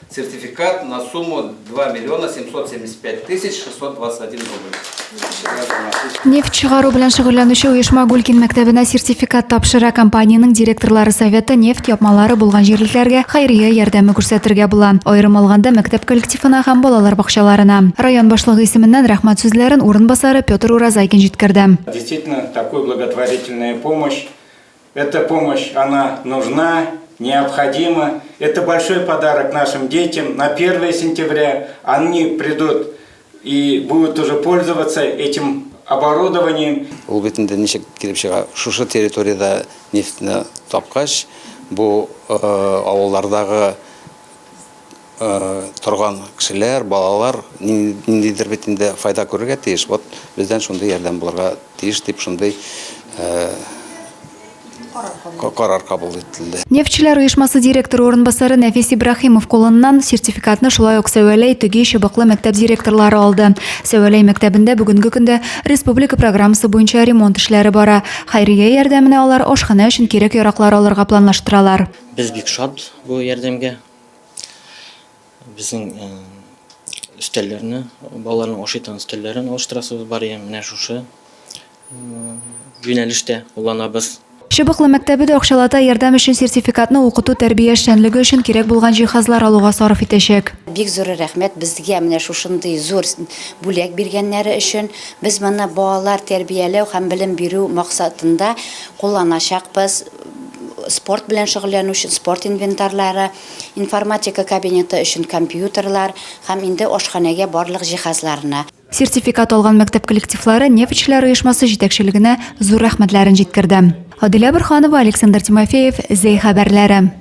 Сертификат на сумму 2 миллиона 775 тысяч 621 рубль. Нефть чыгару белән шөгыльләнүче оешма Гулькин мәктәбенә сертификат тапшыра. Компаниянең директорлары советы нефть япмалары булган җирлекләргә хәйрия ярдәме күрсәтергә була. Аерым алганда, мәктәп коллективына һәм балалар бакчаларына. Район башлыгы исеменнән рәхмәт сүзләрен урынбасары Петр Уразайкин җиткерде. Действительно, такую благотворительная помощь Эта помощь, она нужна, необходима. Это большой подарок нашим детям. На 1 сентября они придут и будут уже пользоваться этим оборудованием. Ул бит инде ничек килеп чыга, шушы территориядә нефтьне тапкач, бу авыллардагы торган кешеләр, балалар ниндидер бит инде файда күрергә тиеш. Вот бездән шундый ярдәм булырга тиеш дип шундый карар кабул ителде. Нефтьчеләр оешмасы директоры урынбасары Нәфис Ибраһимов кулыннан сертификатны шулай ук Сәвәләй, Төги, Чыбыклы мәктәп директорлары алды. Сәвәләй мәктәбендә бүгенге көндә республика программасы буенча ремонт эшләре бара. Хәйрия ярдәменә алар ашханә өчен кирәк-яраклар алырга планлаштыралар. Без бик шат бу ярдәмгә. Безнең өстәлләрне, балаларның ашый торган өстәлләрен алыштырасыбыз бар иде. Менә шушы юнәлештә кулланабыз. Чыбыклы мәктәбе дә акчалата ярдәм өчен сертификатны укыту-тәрбия эшчәнлеге өчен кирәк булган җиһазлар алуга сарыф итәчәк. Бик зур рәхмәт безгә менә шушындый зур бүләк биргәннәре өчен. Без моны балалар тәрбияләү һәм белем бирү максатында кулланачакбыз. Спорт белән шөгыльләнү өчен спорт инвентарьлары, информатика кабинеты өчен компьютерлар һәм инде ашханәгә барлык җиһазларны. Сертификат алган мәктәп коллективлары Нефтьчеләр оешмасы җитәкчелегенә зур рәхмәтләрен җиткерде. Адилә Борһанова, Александр Тимофеев, Зәй хәбәрләре.